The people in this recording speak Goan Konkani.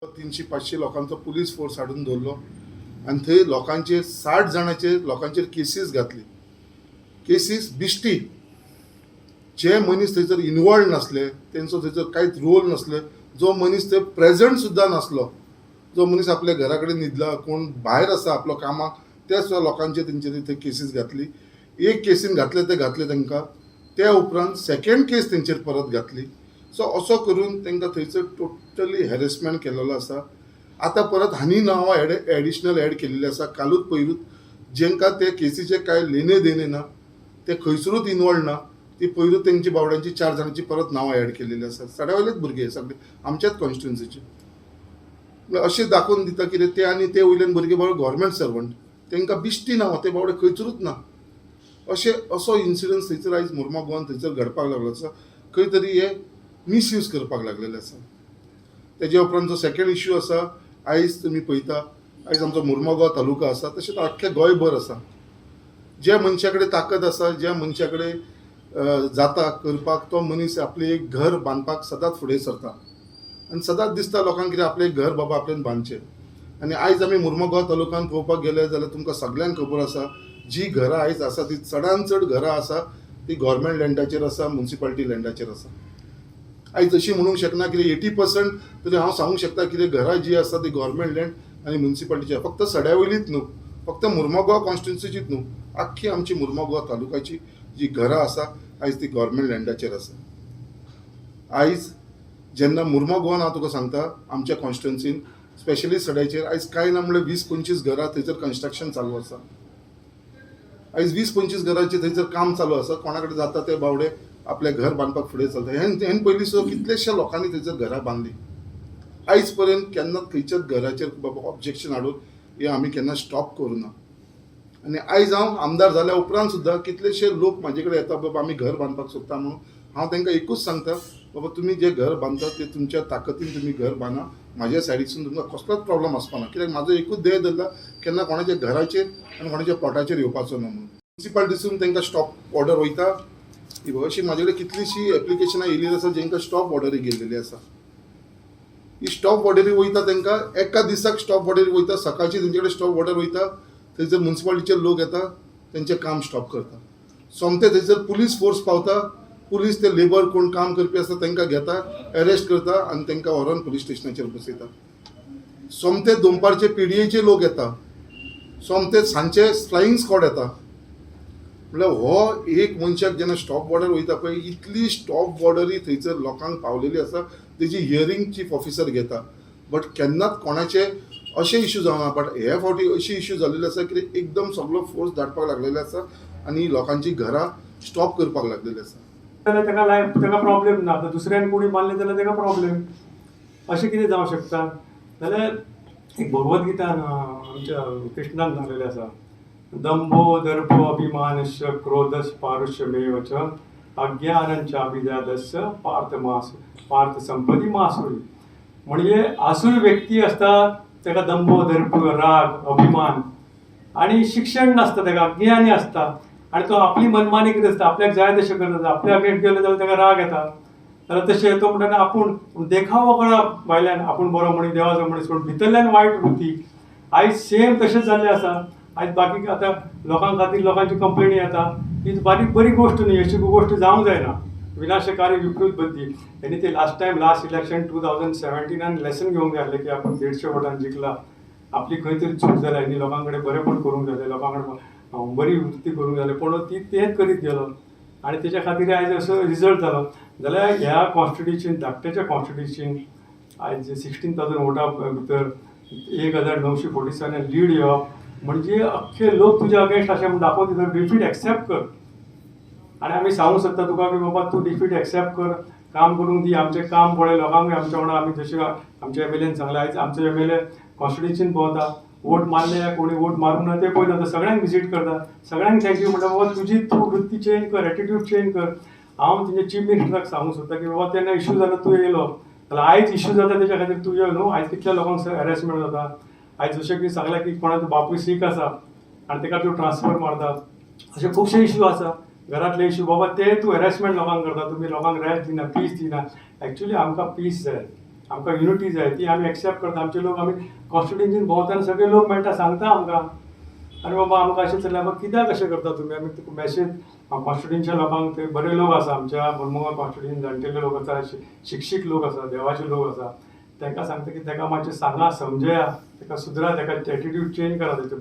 300-500 लोकांचो पुलीस फोर्स हाडून दवरलो आनी थंय लोकांचेर 60 जाणांचेर लोकांचेर केसीस घातली. केसीस बिश्टी, जे मनीस थंयसर इनवॉल्ड नासले, तेंचो थंयसर कांयच रोल नासले, जो मनीस थंय प्रेजंट सुद्दां नासलो, जो मनीस आपल्या घरा कडेन न्हिदला, कोण भायर आसा आपलो कामाक, त्या सुद्दां लोकांचेर तेंचेर थंय केसीस घातली. एक केसीन घातले ते घातले तांकां, त्या उपरांत सेकेंड केस तेंचेर परत घातली. सो असो करून तांकां थंयसर टोटली हॅरेसमेंट केलेलो आसा. आतां परत हांणी नांवां एडिशनल एड केलेली आसा. कालूच पयरूच जेंकां ते केसीचे कांय लेने देणे ना, ते खंयसरूच इनवॉल्ड ना, ती पयरूच तेंची बावड्यांची 4 जाणांची परत नांवां एड केलेली आसा. सड्यावयलेच भुरगे सगळे आमच्याच कॉन्स्टिट्युन्सीचे. म्हणल्यार अशें दाखोवन दिता कितें ते, आनी ते वयल्यान भुरगे बाबडे गव्हर्मेंट सर्वंट, तांकां बिश्टी नांवां, ते बावडे खंयसरूच ना. अशें असो इन्सिडन्स थंयसर आयज मुर्मो थंयसर घडपाक लागलो आसा. खंय तरी हे मिसयूज करपाक लागलेले आसा. तेजे उपरांत जो सेकेंड इश्यू आसा, आयज तुमी पळयता, आयज आमचो मुर्मोगांव तालुका आसा, तशेंच आख्खे गोंयभर आसा, ज्या मनशा कडेन ताकद आसा, ज्या मनशा कडेन जाता करपाक, तो मनीस आपलें एक घर बांदपाक सदांच फुडें सरता आनी सदांच दिसता लोकांक कितें आपलें घर बाबा आपल्यान बांदचें. आनी आयज आमी मुर्मोगांव तालुक्यांत पळोवपाक गेले जाल्यार तुमकां सगल्यांक खबर आसा, जी घरां आयज आसा ती चडान चड घरां आसा ती गव्हर्मेंट लँडाचेर आसा, मुन्सिपालिटी लँडाचेर आसा. आयज अशी म्हणूंक शकना कितें 80% तरी हांव सांगूंक शकता कितें घरां जी आसा ती गव्हर्मेंट लँड आनी मुन्सिपालिटीची. फक्त सड्या वयलीच न्हू, फक्त मुर्मोगांव कॉन्स्टिट्युन्सीचीच न्हू, आख्खी आमची मुर्मोगांव तालुकाची जी घरां आसा आयज ती गव्हर्मेंट लँडाचेर आसा. आयज जेन्ना मुर्मोगांवान हांव तुका सांगता, आमच्या कॉन्स्टिट्युन्सीन स्पेशली सड्याचेर आयज कांय ना म्हणल्यार 20-25 घरां थंयसर कन्स्ट्रक्शन चालू आसा. आयज 20-25 घरांचें थंयसर काम चालू आसा. कोणा कडेन जाता ते बावडे आपलें घर बांदपाक फुडें चलता. हेन हेन पयलीं सुद्दां कितलेशे लोकांनी थंयसर घरां बांदली. आयज पर्यंत केन्नाच खंयच्याच घराचेर बाबा ऑब्जेक्शन हाडून हें आमी केन्ना स्टॉप करूं ना. आनी आयज हांव आमदार जाल्या उपरांत सुद्दां कितलेशे लोक म्हाजे कडेन येता, बाबा आमी घर बांदपाक सोदता म्हणून. हांव तांकां एकूच सांगता, बाबा तुमी जें घर बांदतात तें तुमच्या ताकदीन तुमी घर बांदा, म्हाज्या सायडीसून तुमकां कसलोच प्रॉब्लम आसपा ना. कित्याक म्हाजो एकूच ध्येय धरला, केन्ना कोणाच्या घराचेर आनी कोणाच्या प्लॉटाचेर येवपाचो ना म्हणून. मुन्सिपालिटीसून तांकां स्टॉप ऑर्डर वयता. ही पळय, अशी म्हाजे कडेन कितलीशीं एप्लिकेशनां येयल्ली आसा जेंकां स्टॉप ऑर्डरी गेल्लेली आसा. ही स्टॉप ऑर्डरी वयता तांकां एका दिसाक स्टॉप ऑर्डरी वयता, सकाळची तेंचे कडेन स्टॉप ऑर्डर वयता, थंयसर मुन्सिपालिटीचे लोक येता, तेंचें काम स्टॉप करता. सोमते थंयसर पुलीस फोर्स पावता, पुलीस ते लेबर कोण काम करपी आसा तांकां घेता, अरेस्ट करता आनी तांकां व्हरोन पुलीस स्टेशनाचेर बसयता. सोमते दनपारचे पीडीएचे लोक येता, सोमते सांजचे फ्लायींग स्क्वॉड येता. म्हणल्यार हो एक मनशाक जेन्ना स्टॉप ऑर्डर वयता पळय, इतली स्टॉप ऑर्डरी थंयसर लोकांक पावलेली आसा, तेजी हियरींग चीफ ऑफिसर घेता, बट केन्नाच कोणाचे अशे इश्यू जावना. बट हे फावटी अशी इश्यू जाल्लेली आसा की एकदम सगलो फोर्स धाडपाक लागलेले आसा आनी लोकांची घरां स्टॉप करपाक लागलेली आसा. जाल्यार ताका लायफ ताका प्रॉब्लेम ना. आतां दुसऱ्यान कोणी बांदलें जाल्यार ताका प्रॉब्लेम. अशें कितें जावंक शकता? जाल्यार एक भगवत गीतान आमच्या कृष्णान सांगलेलें आसा, दंभो दर्पो अभिमानस्य क्रोधस पारुष्यमेव च अज्ञानंचाभिजातस्य पार्थ मास पार्थ संपदी मासुरी. म्हणजे आसुरी व्यक्ती आसता ताका दंभो, दर्प, राग, अभिमान आणि शिक्षण नासता, ताका अज्ञानी आसता आणि तो आपली मनमानी करीत आसता, आपल्याक जाय तशें करत आसता. आपल्या अगेन्स्ट गेलो जाल्यार ताका राग येता. जाल्यार तशें तो म्हणटा आपूण देखावो करप भायल्यान, आपूण बरो मनीस, देवाचो मनीस, पूण भितरल्यान वायट वृत्ती. आयज सेम तशेंच जाल्लें आसा. आयज बाकी आतां लोकां खातीर लोकांची कंप्लेनी येता. ही बारीक बरी गोश्ट न्ही, अशी गोश्ट जावंक जायना. विनाशकारी विपरीत बुद्धी. त्यांनी ते last time last election 2017 lesson घेवंक जाय आसलें की आपूण 150 वोटान जिखला, आपली खंय तरी चूक जाल्या, आनी लोकां कडेन बरेंपण करूंक जाय आसलें, लोकां कडेन बरी वृत्ती करूंक जाय आसली, पूण ती तेंच करीत गेलो आनी तेच्या खातीर आयज असो रिजल्ट जालो. जाल्यार ह्या कॉन्स्टिट्युशन, धाकट्याच्या कॉन्स्टिट्युशन आयज 16,000 वोटां भितर 1947 लीड येवप म्हणजे अख्खे लोक तुज्या अगेन्स्ट अशें म्हूण दाखोवन दिता. डिफीट एक्सेप्ट कर. आनी आमी सांगूंक सोदता तुका की बाबा तूं डिफीट एक्सेप्ट कर, काम करूंक दी, आमचें काम पळय, लोकांकूय आमच्या वांगडा. आमी जशें आमच्या एमएलएन सांगलें, आयज आमचो एमएलए कॉन्स्टिट्युशन भोंवता, वोट मारले कोणी वोट मारूंक ना ते पळयना, तो सगळ्यांक विजीट करता, सगळ्यांक thank you म्हणटा. बाबा तुजी तूं वृत्ती चेंज कर, एटिट्यूड चेंज कर. हांव तुज्या चीफ मिनिस्टराक सांगूंक सोदता की बाबा तेन्ना इश्यू जालो तूं येयलो, जाल्यार आयज इश्यू जाता तेच्या खातीर तूं यो न्हू. आयज कितल्या लोकांक हॅरेसमेंट जाता. आयज जशें की सांगलें की कोणाचो बापूय सीक आसा आनी ताका तूं ट्रान्सफर मारता, अशे खुबशे इश्यू आसा, घरांतले इश्यू. बाबा ते तूं हॅरेसमेंट लोकांक करता, तुमी लोकांक रेस्ट दिना, पीस दिना. एक्चुली आमकां पीस जाय. आमकां युनिटी जाय, ती आमी एक्सेप्ट करता. आमचे लोक आमी कॉन्स्टिट्युएन्सीन भोंवतना सगळे लोक मेळटा, सांगता आमकां, आरे बाबा आमकां अशें चल्लां, बाबा कित्याक अशें करता तुमी. आमी तुका मॅसेज कॉन्स्टिट्युएन्सीच्या लोकांक, ते बरे लोक आसा आमच्या मुरमुगांव कॉन्स्टिट्युएन्सीन, जाणटेले लोक आसा, शिक्षीत लोक आसा, देवाचे लोक आसा, तांकां सांगता की ताका मातशें सांगा, समजया, ताका सुदरा, ताका एटिट्यूड चेंज करा तेचो.